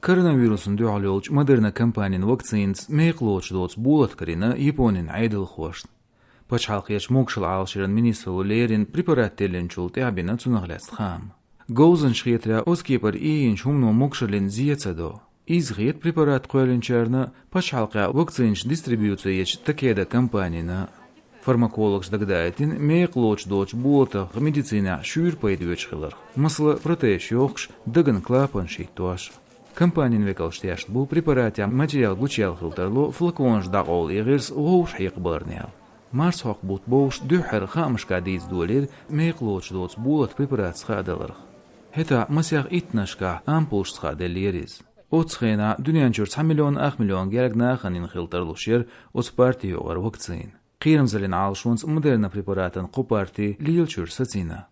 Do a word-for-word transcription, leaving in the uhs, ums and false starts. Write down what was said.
Коронавирусна дуьхьал йолчу Модерна компанин вакцинаца мекхалоцуш доцу болат карийна Японин Ӏедалхошна. Пачхьалкхерчу могушалла Ӏалашъяран министралло леррина препарат теллинчул тӀаьхьа бина цунах лаьцна хаам. Говзанчаша хетарехь, оцу кепара иййинчу хӀумано могушаллина зе ца до. Иза хета препарат кхоьллинчарна пачхьалкхехь вакцинаш дистрибуци ечу Такеда компанина. Фармакологаша дагадаийтина мекхалоцуш доцу болатах медицинехь шуьйра пайда оьцуш хиларх, масала, протезаш йохкуш, дагна клапанаш хӀиттош. Компанин векалша тешна бу препаратехь материал гучуяьлла хила тарло флаконаш дӀакъовла и гӀирс вовшахкхетабаларна аьлла. Марсхьокху бутт бовш дуьххьара хаамашкахь дийца долийра мекхалоцуш доцу болат препаратца хаа даларх. ХӀетахь масех иттаннашкахь ампулашца хаа деллера иза. Оццу хенахь дуьнен чуьра цхьа миллион ах миллион герга нахана йина хила тарлуш яра оцу парти юкъара вакцина. Кхерамзаллин Ӏалашонца Модерна препаратан кхо парти лелачуьра сацийна.